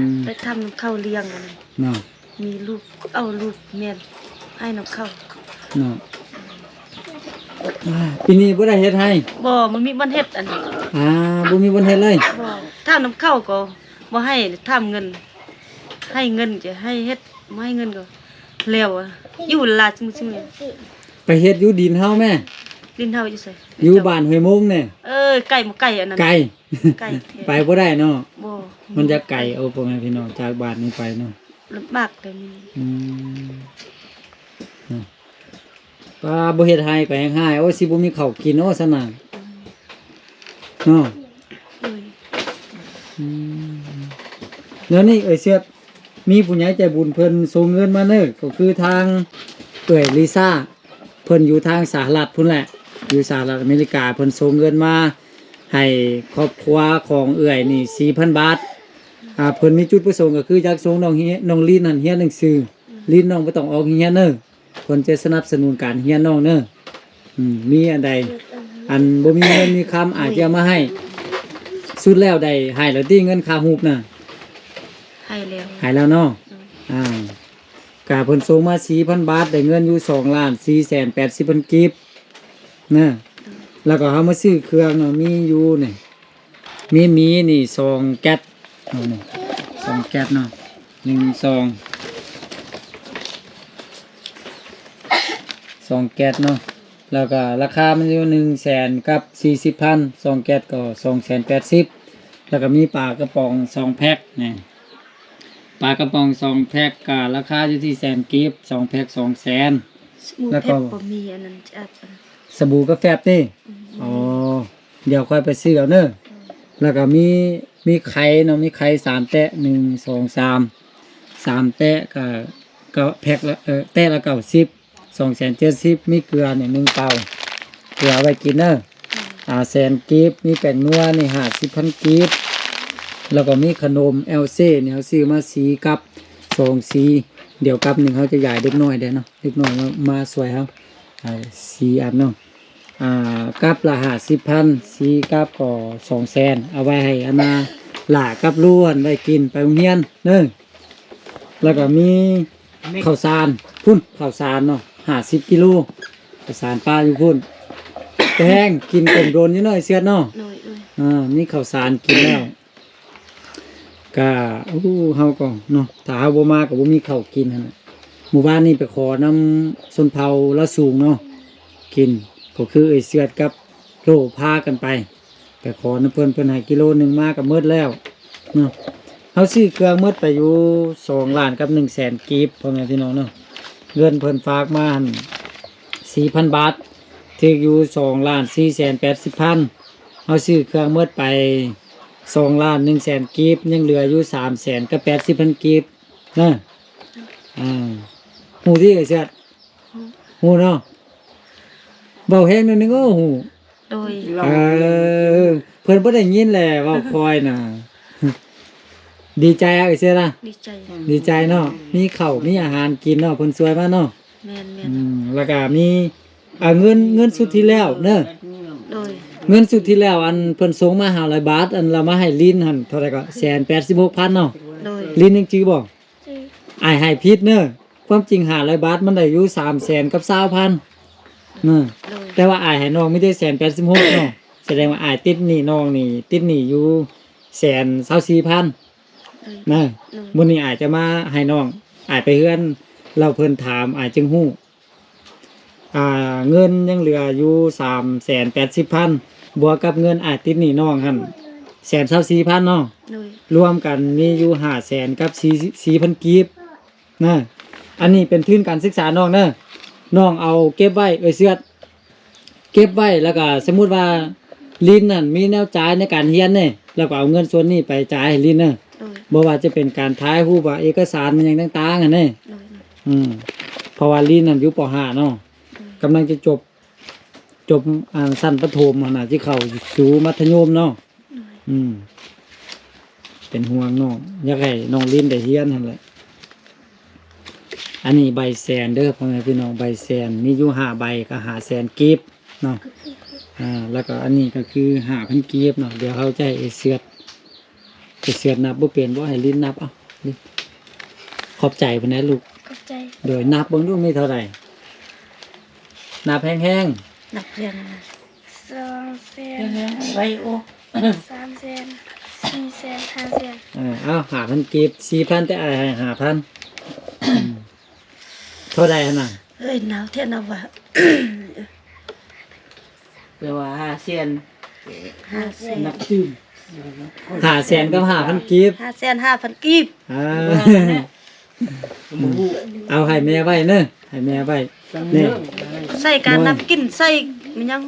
ມ ໄປທຳເຂົາລ້ຽງອັນນັ້ນເນາະ ມີລູກ ເອົາລູກແມ່ນໃຫ້ນຳເຂົາເນາະ. ອ່າ ປີນີ້ບໍ່ໄດ້ເຮັດໄຮ່? ບໍ່ ບໍ່ມີບ່ອນເຮັດອັນນີ້ ອ່າ ບໍ່ມີບ່ອນເຮັດເລີຍ? ບໍ່ ຖາມນຳເຂົາກໍບໍ່ໃຫ້ ຖາມເງິນ ໃຫ້ເງິນຈະໃຫ້ເຮັດ ບໍ່ໃຫ້ເງິນກໍແລ້ວ ຢູ່ລາວຊິມື້ຊິມື້. ໄປເຮັດຢູ່ດິນເຮົາແມ້? ດິນເຮົາຢູ່ໃສ? ຢູ່ບ້ານຫ້ວຍມົງນີ້. ເອີ ໄກບໍ່ໄກອັນນັ້ນ? ໄກ ໄກ ໄປບໍ່ໄດ້ເນາະ? ບໍ່ ມັນຈະໄກ. ໂອ້ ພໍ່ແມ່ພີ່ນ້ອງ ຈາກບ້ານນີ້ໄປເນາະ ລຳບາກແຕ່ນີ້. ອືມ ເນາະ ປ້າ ບໍ່ເຮັດໄຮ່ກໍແຮງຮ້າຍ. ໂອ້ຍ ຊິບໍ່ມີເຂົ້າກິນເນາະຊັ້ນນະ ເນາະ. ໂດຍ ອືມ ແນວນີ້ເອື້ອຍເຊືອດ ມີຜູ້ໃຫຍ່ໃຈບຸນເພິ່ນສົ່ງເງິນມາເນີ ກໍຄືທາງເອື້ອຍລິຊາ ເພິ່ນຢູ່ທາງສະຫະລັດພຸ້ນແຫຼະ ຢູ່ສະຫະລັດອາເມລິກາ ເພິ່ນສົ່ງເງິນມາໃຫ້ຄອບຄົວຂອງເອື້ອຍນີ້ສີ່ພັນບາດ. ອ່າ ເພິ່ນມີຈຸດປະສົງກໍຄືຢາກສົ່ງນ້ອງຮຽນ ນ້ອງລີນຫັ້ນຮຽນໜັງສື. ລີນ ນ້ອງບໍ່ຕ້ອງອອກໂຮງຮຽນເນີ ເພິ່ນຈະສະໜັບສະໜູນການຮຽນນ້ອງເນີ. ອືມ ມີອັນໃດ ອັນບໍ່ມີເງິນມີຄຳ ອາດຈະເອົາມາໃຫ້. ສຸດແລ້ວໄດ້ໃຫ້ແລ້ວຕິ ເງິນຄ່າຮູບນະ? ໃຫ້ແລ້ວ ໃຫ້ແລ້ວເນາະ. ອືມ ອ່າ ກະເພິ່ນສົ່ງມາສີ່ພັນບາດ ໄດ້ເງິນຢູ່ສອງລ້ານສີ່ແສນແປດສິບພັນກີບນະ. ອືມ ແລ້ວກໍເຮົາມາຊື້ເຄື່ອງເນາະ ມີຢູ່ນີ້ ມີ ມີນີ້ສອງແກັດເນາະ ນີ້ສອງແກັດເນາະ ໜຶ່ງ ສອງ ສອງແກັດເນາະ. ແລ້ວກໍລາຄາມັນຢູ່ໜຶ່ງແສນກັບສີ່ສິບພັນ ສອງແກັດກໍສອງແສນແປດສິບ. ແລ້ວກໍມີປາກະປ໋ອງສອງແພັກນີ້ ປາກະປ໋ອງສອງແພັກກໍລາຄາຢູ່ທີ່ແສນກີບ ສອງແພັກສອງແສນ. ສະບູ ແລ້ວກໍ ແພັກບໍ່ມີອັນນັ້ນ ຈະອັບ ສະບູກະແຟບຕິ? ອືມ ອໍ ດຽວຂ້ອຍໄປຊື້ເອົາເນີ. ແລ້ວກໍມີ ມີໄຂ່ເນາະ ມີໄຂ່ສາມແຕະ ໜຶ່ງ ສອງ ສາມ ສາມແຕະ ກໍ ກໍແພັກລະ ເອີ ແຕະລະເກົ້າສິບ ສອງແສນເຈັດສິບ. ມີເກືອນີ້ໜຶ່ງເປົາ ເກືອໄວ້ກິນເນີ. ອ່າ ແສນກີບ. ມີແປ້ງນົວນີ້ຫ້າສິບພັນກີບ. ແລ້ວກໍມີຂະໜົມແອວເຊນີ້ ເຮົາຊື້ມາສີ່ກັບ ສອງສີ່. ດຽວກັບໜຶ່ງເຮົາຈະຢາຍເດັກນ້ອຍແດ່ເນາະ ເດັກນ້ອຍມາ ມາຊ່ວຍເຮົາ ອ່າ ສີ່ອັນເນາະ. ອ່າ ກັບລະຫ້າສິບພັນ ສີ່ກັບກໍສອງແສນ ເອົາໄວ້ໃຫ້ອານາຫຼ້າກັບລູຫັ້ນໄວ້ກິນໄປໂຮງຮຽນເດີ. ແລ້ວກໍມີເຂົ້າສານ ພຸ້ນ ເຂົ້າສານເນາະ ຫ້າສິບກິໂລ ເຂົ້າສານປາຢູ່ພຸ້ນ. ແຕ່ແຮງກິນຕົ້ມດົນຢູ່ເນາະ ເຊືອດເນາະ. ໂດຍ ໂດຍ ອ່າ ມີເຂົ້າສານກິນແລ້ວ. ກະ ໂອ້ ເຮົາກໍເນາະ ຖ້າເຮົາບໍ່ມາກໍບໍ່ມີເຂົ້າກິນຫັ້ນນະ. ມື້ວານນີ້ໄປຂໍນຳຊົນເຜົ່າລາວສູງເນາະ ກິນ ກໍຄືເອື້ອຍເຊືອດກັບໂລພາກັນໄປ ໄປຂໍນຳເພິ່ນ ເພິ່ນໃຫ້ກິໂລໜຶ່ງ ມາກໍໝົດແລ້ວເນາະ. ເຮົາຊື້ເຄື່ອງໝົດໄປຢູ່ສອງລ້ານກັບໜຶ່ງແສນກີບ ພໍ່ແມ່ພີ່ນ້ອງເນາະ. ເງິນເພິ່ນຝາກມາຫັ້ນສີ່ພັນບາດ ຖືກຢູ່ສອງລ້ານສີ່ແສນແປດສິບພັນ. ເຮົາຊື້ເຄື່ອງໝົດໄປສອງລ້ານໜຶ່ງແສນກີບ ຍັງເຫຼືອຢູ່ສາມແສນກັບແປດສິບພັນກີບນະ. ອ່າ ຮູ້ຕິເອື້ອຍເຊືອດ? ຮູ້ເນາະ ເວົ້າແຮງໜ້ອຍໜຶ່ງ ໂອ້ ຮູ້. ໂດຍ ເອີ ເພິ່ນບໍ່ໄດ້ຍິນແຫຼະ ເວົ້າຄ່ອຍນະ. ດີໃຈເອື້ອຍເຊືອດນະ? ດີໃຈ ດີໃຈເນາະ ມີເຂົ້າມີອາຫານກິນເນາະ ເພິ່ນຊ່ວຍມາເນາະ. ແມ່ນໆ ອືມ ແລ້ວກະມີ ອ່າ ເງິນ ເງິນຊຸດທີ່ແລ້ວເດີ ໂດຍ ເງິນຊຸດທີ່ແລ້ວ ອັນເພິ່ນສົ່ງມາຫ້າຮ້ອຍບາດ ອັນລາວມາໃຫ້ລິນຫັ້ນເທົ່າໃດກໍ ແສນແປດສິບຫົກພັນເນາະ ໂດຍ ລິນຍັງຈື່ບໍ່? ຈື່ ອ້າຍໃຫ້ຜິດເນີ ຄວາມຈິງຫ້າຮ້ອຍບາດມັນໄດ້ຢູ່ສາມແສນກັບຊາວພັນເນີ ໂດຍ ແຕ່ວ່າອ້າຍໃຫ້ນ້ອງມີແຕ່ແສນແປດສິບຫົກເນາະ ສະແດງວ່າອ້າຍຕິດໜີ້ນ້ອງນີ້ ຕິດໜີ້ຢູ່ແສນຊາວສີ່ພັນ ເອີ ນະ ເອີ ມື້ນີ້ອ້າຍຈະມາໃຫ້ນ້ອງ ອ້າຍໄປເຮືອນ ແລ້ວເພິ່ນຖາມ ອ້າຍຈຶ່ງຮູ້ ອ່າ ເງິນຍັງເຫຼືອຢູ່ສາມແສນແປດສິບພັນ ບວກກັບເງິນອ້າຍຕິດໜີ້ນ້ອງຫັ້ນ ແສນຊາວສີ່ພັນເນາະ ໂດຍ ລວມກັນມີຢູ່ຫ້າແສນກັບສີ່ ສີ່ພັນກີບ ນະ ອັນນີ້ເປັນທຶນການສຶກສານ້ອງເດີ ນ້ອງເອົາເກັບໄວ້ ເອື້ອຍເຊືອດ ເກັບໄວ້ ແລ້ວກໍສົມມຸດວ່າລິນນັ້ນມີແນວຈ່າຍໃນການຮຽນເດ້ ແລ້ວກໍເອົາເງິນສ່ວນນີ້ໄປຈ່າຍໃຫ້ລິນເດີ ໂດຍ ບໍ່ວ່າຈະເປັນການຖ່າຍຮູບ ວ່າເອກະສານ ຫຍັງຕ່າງໆຫັ້ນເດ້ ໂດຍ ອືມ ເພາະວ່າລິນນັ້ນຢູ່ ປໍຫ້າ ເນາະ ໂດຍ ກຳລັງຈະຈົບ ຈົບ ອ່າ ຊັ້ນປະຖົມຫັ້ນນະ ຊິເຂົ້າສູ່ມັດທະຍົມເນາະ ໂດຍ ອືມ ເປັນຫ່ວງນ້ອງ ຢາກໃຫ້ນ້ອງລິນໄດ້ຮຽນຫັ້ນແຫຼະ ອັນນີ້ໃບແສນເດີພໍ່ແມ່ພີ່ນ້ອງ ໃບແສນ ມີຢູ່ຫ້າໃບກໍຫ້າແສນກີບເນາະ ອ່າ ແລ້ວກໍອັນນີ້ກໍຄືຫ້າພັນກີບເນາະ ດຽວເຮົາຈະໃຫ້ເອື້ອຍເຊືອດ ເອື້ອຍເຊືອດນັບບໍ່ເປັນບໍ່ ໃຫ້ລິນນັບ ເອົາ ລິນ ຂອບໃຈເພິ່ນແດ່ລູກ ຂອບໃຈ ໂດຍ ນັບເບິ່ງດູມີເທົ່າໃດ ນັບແຮງໆ ນັບແຮງ ສອງແສນ ໄວໂອ ສາມແສນ ສີ່ແສນ ຫ້າແສນ ເອີ ເອົາ ຫ້າພັນກີບ ສີ່ພັນ ແຕ່ອ້າຍໃຫ້ຫ້າພັນ ເທົ່າໃດຫັ້ນນະ ເອີຍ ໜາວແທ້ນະວ່າ ແປວ່າຫ້າແສນ ຫ້າແສນ ນັບຕື່ມ ຫ້າແສນກັບຫ້າພັນກີບ ຫ້າແສນຫ້າພັນກີບ ອ່າ ບໍ່ຮູ້ ເອົາໃຫ້ແມ່ໄວ້ເນີ ໃຫ້ແມ່ໄວ້ ນີ້ ໃສ່ການນຳກິນ ໃສ່ມັນຫຍັງ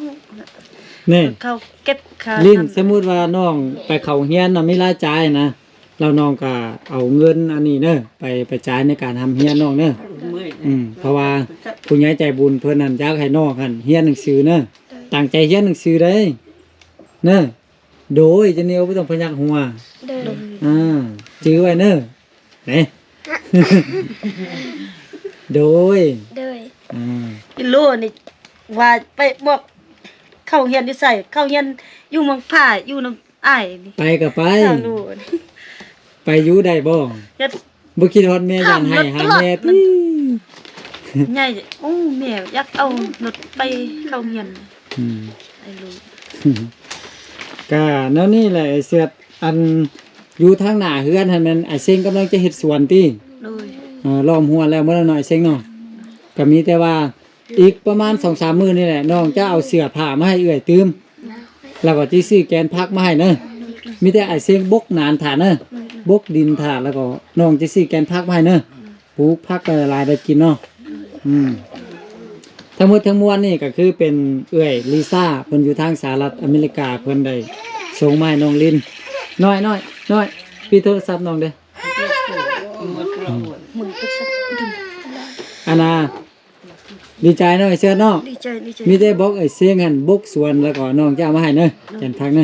ນີ້ ເຂົາເກັບຄ່າ ລິນ ສະມຸດວ່ານ້ອງໄປເຂົ້າໂຮງຮຽນນະ ມີລາຍຈ່າຍນະ ແລ້ວນ້ອງກໍເອົາເງິນອັນນີ້ເນີ ໄປ ໄປຈ່າຍໃນການຮ່ຳຮຽນນ້ອງເນີ ອືມ ເພາະວ່າຜູ້ໃຫຍ່ໃຈບຸນເພິ່ນນັ້ນຢາກໃຫ້ນ້ອງຫັ້ນຮຽນໜັງສືເນີ ຕັ້ງໃຈຮຽນໜັງສືເດີເນີ ໂດຍ ຈະນີ້ບໍ່ຕ້ອງພະຍັກຫົວ ໂດຍ ອ່າ ຈື່ໄວ້ເນີ ນີ້ ໂດຍ ໂດຍ ອ່າ ອີໂລນີ້ວ່າໄປບອກເຂົ້າຮຽນຢູ່ໃສ ເຂົ້າຮຽນຢູ່ເມືອງຜາ ຢູ່ນຳອ້າຍນີ້ ໄປກໍໄປ ໄປຢູ່ໄດ້ບໍ່? ບໍ່ຄິດຮອດແມ່ ຢ້ານໄຫ້ຫາແມ່ຕິ ໃຫຍ່ ໂອ້ ແມ່ຢາກເອົາລົດໄປເຂົ້າຮຽນ ອືມ ໄອ້ລູກ ກະແນວນີ້ແຫຼະ ເສດ ອັນຢູ່ທາງໜ້າເຮືອນຫັ້ນແມ່ນອ້າຍເຊັງກຳລັງຈະເຮັດສວນຕິ? ໂດຍ ເອີ ລ້ອມຮົ້ວແລ້ວໝົດແລ້ວເນາະ ອ້າຍເຊັງເນາະ ກະມີແຕ່ວ່າອີກປະມານສອງສາມມື້ນີ້ແຫຼະ ນ້ອງຈະເອົາເສື້ອຜ້າມາໃຫ້ເອື້ອຍຕື່ມ ແລ້ວກໍຊິຊື້ແກນຜັກມາໃຫ້ເນີ ມີແຕ່ອ້າຍເຊັງບົກໜານຖ້າເນີ ບົກດິນຖ້າ ແລ້ວກໍນ້ອງຈະຊື້ແກນຜັກມາໃຫ້ເນີ. ປູກຜັກກໍຫຼາຍໄດ້ກິນເນາະ ອືມ ທັງໝົດທັງມວນນີ້ກໍຄືເປັນເອື້ອຍລີຊາ ເພິ່ນຢູ່ທາງສະຫະລັດອາເມລິກາ ເພິ່ນໄດ້ສົ່ງມາໃຫ້ນ້ອງລິນ ນ້ອຍ ນ້ອຍ ນ້ອຍ ປິດໂທລະສັບນ້ອງເດີ້ ອັນນ່າ ດີໃຈເນາະ ອ້າຍເຊີດເນາະ ດີໃຈ ດີໃຈ ມີແຕ່ບອກອ້າຍເຊັງຫັ້ນ ບຸກສວນ ແລ້ວກໍນ້ອງຈະເອົາມາໃຫ້ເນີ ແກ່ນຜັກເນີ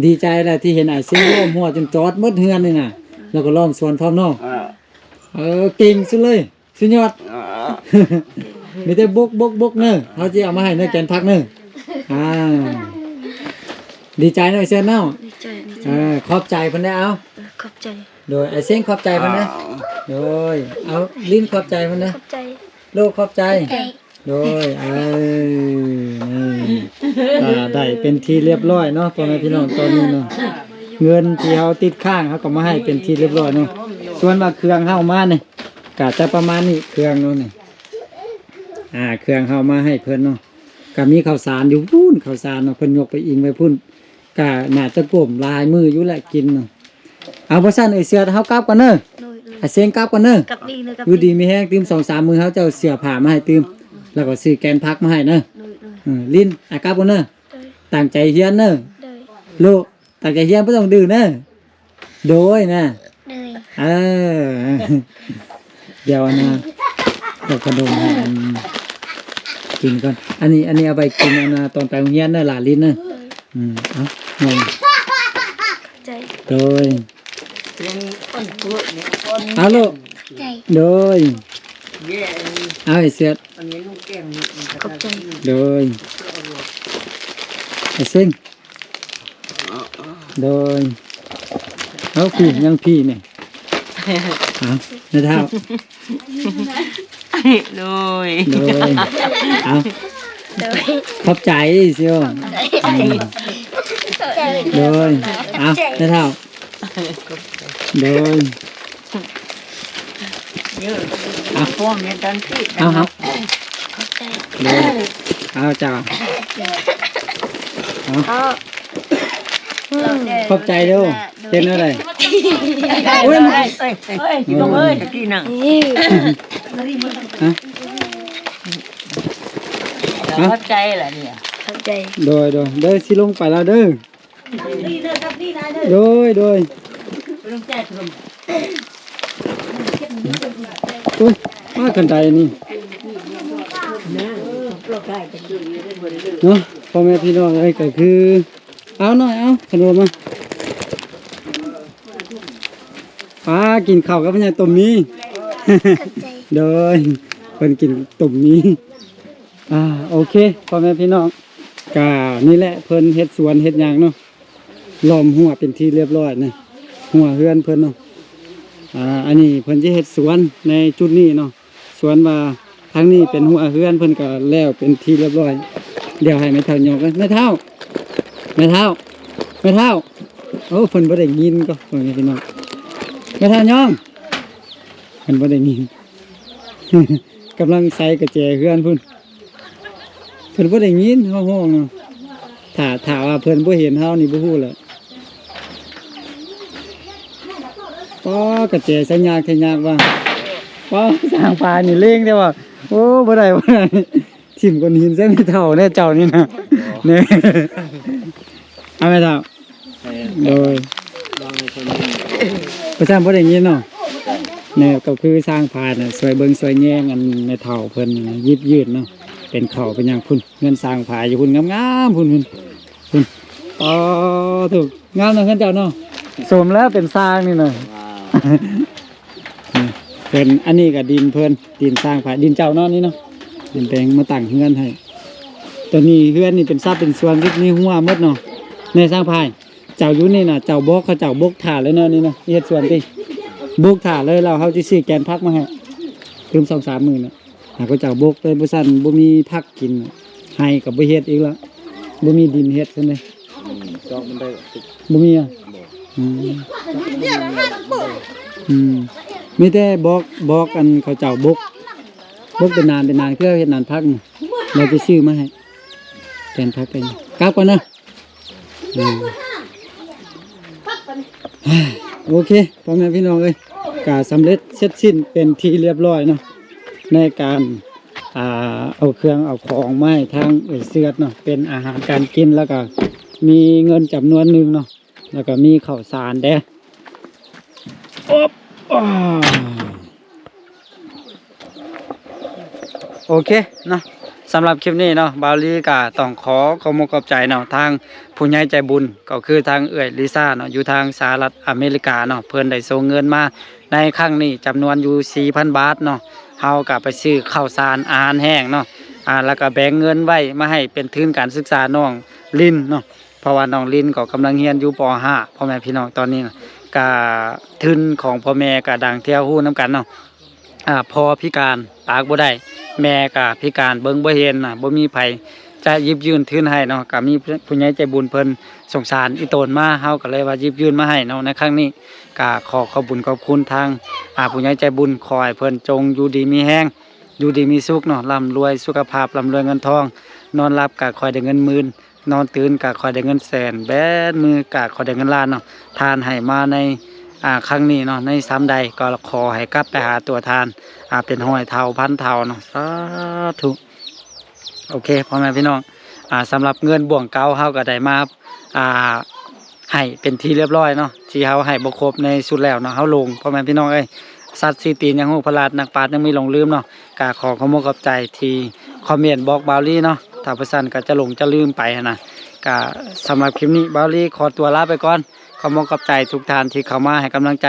ດີໃຈແຫຼະທີ່ເຫັນອ້າຍເຊັງລ້ອມຮົ້ວຈົນຈອດໝົດເຮືອນນີ້ນະ ແລ້ວກໍລ້ອມສວນພ້ອມເນາະ ເອີ ເກັ່ງສຸດເລີຍ ສຸດຍອດ ມີແຕ່ບຸກ ບຸກ ບຸກເນີ ເຮົາຊິເອົາມາໃຫ້ເນີ ແກ່ນຜັກເນີ ອ່າ ດີໃຈເນາະ ອ້າຍເຊີດເນາະ ດີໃຈ ດີໃຈ ເອີ ຂອບໃຈເພິ່ນແດ່ ເອົາ ເອີ ຂອບໃຈ ໂດຍ ອ້າຍເຊັງຂອບໃຈເພິ່ນເດີ ໂດຍ ເອົາ ລິນຂອບໃຈເພິ່ນເດີ ຂອບໃຈ ໂລຂອບໃຈ ໂດຍ ເອີ ນີ້ ກໍໄດ້ເປັນທີ່ລຽບລ້ອຍເນາະ ພໍ່ແມ່ພີ່ນ້ອງ ຕອນນີ້ເນາະ ເງິນທີ່ເຮົາຕິດຄ້າງ ເຮົາກໍມາໃຫ້ເປັນທີ່ລຽບລ້ອຍເນາະ ສ່ວນວ່າເຄື່ອງເຮົາມານີ້ ກໍຈະປະມານນີ້ ເຄື່ອງເນາະນີ້ ອ່າ ເຄື່ອງເຮົາມາໃຫ້ເພິ່ນເນາະ ກໍມີເຂົ້າສານຢູ່ພຸ້ນ ເຂົ້າສານເນາະ ເພິ່ນຍົກໄປອີງໄວ້ພຸ້ນ ກະໜ້າຈະກົມຫຼາຍມື້ຢູ່ແຫຼະກິນເນາະ ເອົາ ບໍ່ຊັ້ນເອື້ອຍເຊືອດ ເຮົາກັບກ່ອນເນີ ໂດຍ ໂດຍ ອ້າຍເຊັງກັບກ່ອນເນີ ກັບດີເນີ ກັບ ຢູ່ດີມີແຮງ ຕື່ມສອງສາມມື້ ເຮົາຈະເອົາເສື້ອຜ້າມາໃຫ້ຕື່ມ ແລ້ວກໍຊື້ແກນຜັກມາໃຫ້ເນີ ໂດຍ ໂດຍ ເອີ ລິນ ອ້າຍກັບກ່ອນເນີ ໂດຍ ຕັ້ງໃຈຮຽນເນີ ໂດຍ ລູກ ຕັ້ງໃຈຮຽນ ບໍ່ຕ້ອງດື້ເນີ ໂດຍນະ ໂດຍ ເອີ ດຽວອັນນ່າ ເອົາຂະໜົມໃຫ້ອັນກິນກ່ອນ ອັນນີ້ ອັນນີ້ເອົາໄປກິນອັນນ່າ ຕອນໄປໂຮງຮຽນເນີ ຫຼານລິນເນີ ອືມ ເອົາ ໃຈ ໂດຍ ເອົາລູກ ໃຈ ໂດຍ ເຢ້ ອັນນີ້ ເອົາ ໄອ້ເສດ ອັນນີ້ລູກແກງນີ້ ຂອບໃຈ ໂດຍ ເອົາເລີຍ ໄອ້ເສັງ ໂດຍ ເອົາ ພີ່ ຍັງພີ່ນີ້ ເອົາ ແມ່ເຖົ້າ ໂດຍ ໂດຍ ເອົາ ຂອບໃຈຊິ ອືມ ໂດຍ ເອົາ ແມ່ເຖົ້າ ໂດຍ ເອົາ ພວກນີ້ຕັນຕິດ ເອົາ ເອົາ ໂດຍ ເອົາ ເຈົ້າ ເອົາ ຂອບໃຈເດີ້ ເຮັດແນວໃດ ໂອ້ຍ ເອີຍ ເອີຍ ຕະກີ້ນະ ຮະ ຂອບໃຈລະນີ້ ຂອບໃຈ ໂດຍ ໂດຍ ເດີ ຊິລົງໄປແລ້ວເດີ ໂດຍ ໂດຍ ໂອ້ຍ ມາຄັນໃດນີ້ເນາະ ພໍ່ແມ່ພີ່ນ້ອງເອີຍ ກໍຄື ເອົາໜ້ອຍ ເອົາຂະໜົມມາ ປາ ກິນເຂົ້າກັບພະຍາຕົ້ມໝີ່ ໂດຍ ເພິ່ນກິນຕົ້ມໝີ່ ອ່າ ໂອເຄ ພໍ່ແມ່ພີ່ນ້ອງ ກະນີ້ແຫຼະ ເພິ່ນເຮັດສວນເຮັດຫຍັງເນາະ ລ້ອມຮົ້ວເປັນທີ່ລຽບຮ້ອຍນະ ຮົ້ວເຮືອນເພິ່ນເນາະ ອ່າ ອັນນີ້ເພິ່ນຈະເຮັດສວນໃນຈຸດນີ້ເນາະ ສວນວ່າທາງນີ້ເປັນຮົ້ວເຮືອນ ເພິ່ນກະແລ້ວເປັນທີ່ລຽບຮ້ອຍ ດຽວໃຫ້ແມ່ເຖົ້າຍົກ ແມ່ເຖົ້າ ແມ່ເຖົ້າ ແມ່ເຖົ້າ ໂອ້ ເພິ່ນບໍ່ໄດ້ຍິນກໍ ພໍ່ແມ່ພີ່ນ້ອງ ແມ່ເຖົ້າຍອງ ເພິ່ນບໍ່ໄດ້ຍິນ ກຳລັງໃສ່ກະແຈເຮືອນພຸ້ນ ເພິ່ນບໍ່ໄດ້ຍິນເຮົາຮ້ອງເນາະ ຖ້າ ຖ້າວ່າເພິ່ນບໍ່ເຫັນເຮົານີ້ບໍ່ຮູ້ແຫຼະ ປ້າ ກະແຈໃສ່ຍາກແທ້ຍາກວ່າ ປ້າ ຊ່າງພາຍນີ້ເລັ່ງແທ້ວ່າ ໂອ້ ບໍ່ໄດ້ ບໍ່ໄດ້ ຖິ້ມກ້ອນຫີນໃສ່ແມ່ເຖົ້າແນ່ເຈົ້ານີ້ນະ ແນ່ ເອົາແມ່ເຖົ້າ ໂດຍ ພາສາບໍ່ໄດ້ຍິນເນາະ ແມ່ກໍຄືຊ່າງພານນະ ຊ່ວຍເບິ່ງຊ່ວຍແຍງອັນແມ່ເຖົ້າເພິ່ນນະ ຢິບຢືນເນາະ ເປັນເຂົ້າເປັນຫຍັງພຸ້ນ ເຮືອນຊ່າງພາຢູ່ພຸ້ນງາມໆ ພຸ້ນ ພຸ້ນ ພຸ້ນ ອໍ ໂທ້ ງາມເນາະເຮືອນເຈົ້າເນາະ ສົມແລ້ວເປັນຊ່າງນີ້ນະ ເພິ່ນ ອັນນີ້ກໍດິນເພິ່ນ ດິນຊ່າງພາຍ ດິນເຈົ້າເນາະນີ້ເນາະ ເພິ່ນແປງມາຕັ້ງເຮືອນໃຫ້ ຕອນນີ້ເຮືອນນີ້ເປັນສັດເປັນສ່ວນ ມີຮົ້ວໝົດເນາະ ແມ່ຊ່າງພາຍ ເຈົ້າຢູ່ນີ້ນະ ເຈົ້າບອກເຂົາເຈົ້າບົກຖ້າເລີຍເນາະ ນີ້ນະ ເຮັດສວນຕິ ບົກຖ້າເລີຍ ແລ້ວເຮົາຊິຊື້ແກນຜັກມາໃຫ້ ຕື່ມສອງສາມມື້ນະ ໃຫ້ເຂົາເຈົ້າບົກເລີຍ ບໍ່ຊັ້ນບໍ່ມີຜັກກິນ ໄຮ່ກໍບໍ່ເຮັດອີກລະ ບໍ່ມີດິນເຮັດຊັ້ນເດ ອືມ ຈອກມັນໄດ້ບໍ່? ບໍ່ມີອະ ບໍ່ ອືມ ອືມ ມີແຕ່ບອກ ບອກອັນເຂົາເຈົ້າບົກ ບົກເປັນນານເປັນນານ ຄືເຮັດນານຜັກນີ້ ແລ້ວຊິຊື້ມາໃຫ້ ແກນຜັກໄປ ກັບກ່ອນເນາະ ອືມ ໂອເຄ ພໍ່ແມ່ພີ່ນ້ອງເອີຍ ກະສຳເລັດເສັດສິ້ນເປັນທີ່ລຽບຮ້ອຍເນາະ ໃນການ ອ່າ ເອົາເຄື່ອງເອົາຂອງມາໃຫ້ທາງເອື້ອຍເຊືອດເນາະ ເປັນອາຫານການກິນ ແລ້ວກະມີເງິນຈຳນວນໜຶ່ງເນາະ ແລ້ວກະມີເຂົ້າສານເດ້ ໂອບ ໂອເຄເນາະ ສຳລັບຄລິບນີ້ເນາະ ບ່າວລີກະຕ້ອງຂໍຂອບມຸກຂອບໃຈເນາະ ທາງຜູ້ໃຫຍ່ໃຈບຸນ ກໍຄືທາງເອື້ອຍລິຊາເນາະ ຢູ່ທາງສະຫະລັດອາເມລິກາເນາະ ເພິ່ນໄດ້ສົ່ງເງິນມາໃນຄັ້ງນີ້ຈຳນວນຢູ່ສີ່ພັນບາດເນາະ ເຮົາກະໄປຊື້ເຂົ້າສານອາຫານແຫ້ງເນາະ ອ່າ ແລ້ວກະແບ່ງເງິນໄວ້ມາໃຫ້ເປັນທຶນການສຶກສານ້ອງລິນເນາະ ເພາະວ່ານ້ອງລິນກໍກຳລັງຮຽນຢູ່ ປໍຫ້າ ພໍ່ແມ່ພີ່ນ້ອງ ຕອນນີ້ນະ ກະທຶນຂອງພໍ່ແມ່ກະດັ່ງທີ່ເຮົາຮູ້ນຳກັນເນາະ ອ່າ ພໍ່ພິການປາກບໍ່ໄດ້ ແມ່ກະພິການເບິ່ງບໍ່ເຫັນນະ ບໍ່ມີໃຜຈະຢິບຍື່ນທຶນໃຫ້ເນາະ ກະມີຜູ້ໃຫຍ່ໃຈບຸນເພິ່ນສົງສານອີ່ຕົນມາ ເຮົາກະເລີຍວ່າຢິບຍື່ນມາໃຫ້ເນາະ ໃນຄັ້ງນີ້ກະຂໍຂອບບຸນຂອບຄຸນທາງ ອ່າ ຜູ້ໃຫຍ່ໃຈບຸນ ຂໍໃຫ້ເພິ່ນຈົ່ງຢູ່ດີມີແຮງ ຢູ່ດີມີສຸກເນາະ ລ່ຳລວຍສຸຂະພາບ ລ່ຳລວຍເງິນທອງ ນອນຫຼັບກະຂໍໃຫ້ໄດ້ເງິນໝື່ນ ນອນຕື່ນກະຂໍໃຫ້ໄດ້ເງິນແສນ ແບມືກະຂໍໃຫ້ໄດ້ເງິນລ້ານເນາະ ທ່ານໃຫ້ມາໃນ ອ່າ ຄັ້ງນີ້ເນາະ ໃນຊ່ຳໃດກໍຂໍໃຫ້ກັບໄປຫາຕົວທ່ານ ອ່າ ເປັນຮ້ອຍເທົ່າພັນເທົ່າເນາະ ສາທຸ ໂອເຄ ພໍ່ແມ່ພີ່ນ້ອງ ອ່າ ສຳລັບເງິນບ່ວງເກົ່າເຮົາກໍໄດ້ມາ ອ່າ ໃຫ້ເປັນທີ່ລຽບຮ້ອຍເນາະ ທີ່ເຮົາໃຫ້ບໍ່ຄົບໃນສຸດແລ້ວເນາະ ເຮົາຫຼົງ ພໍ່ແມ່ພີ່ນ້ອງເອີຍ ສັດສີ່ຕີນຍັງຮູ້ພະລາດ ນັກປາດຍັງມີຫຼົງລືມເນາະ ກະຂໍຂອບມຸກຂອບໃຈທີ່ຄອມເມັນບອກບ່າວລີເນາະ ຖ້າບໍ່ຊັ້ນກໍຈະຫຼົງຈະລືມໄປຫັ້ນນະ ກະສຳລັບຄລິບນີ້ບ່າວລີຂໍຕົວລາໄປກ່ອນ ຂອບມຸກຂອບໃຈທຸກທ່ານທີ່ເຂົ້າມາໃຫ້ກຳລັງໃຈ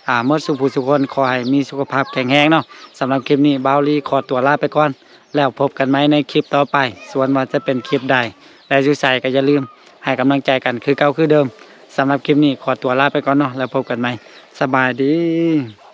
ອ່າ ໝົດສູ່ຜູ້ສູ່ຄົນ ຂໍໃຫ້ມີສຸຂະພາບແຂງແຮງເນາະ. ສຳລັບຄລິບນີ້ ບ່າວລີຂໍຕົວລາໄປກ່ອນ ແລ້ວພົບກັນໃໝ່ໃນຄລິບຕໍ່ໄປ ສ່ວນວ່າຈະເປັນຄລິບໃດ ແລະ ຢູ່ໃສກໍຢ່າລືມໃຫ້ກຳລັງໃຈກັນຄືເກົ່າຄືເດີມ. ສຳລັບຄລິບນີ້ຂໍຕົວລາໄປກ່ອນເນາະ ແລ້ວພົບກັນໃໝ່. ສະບາຍດີ.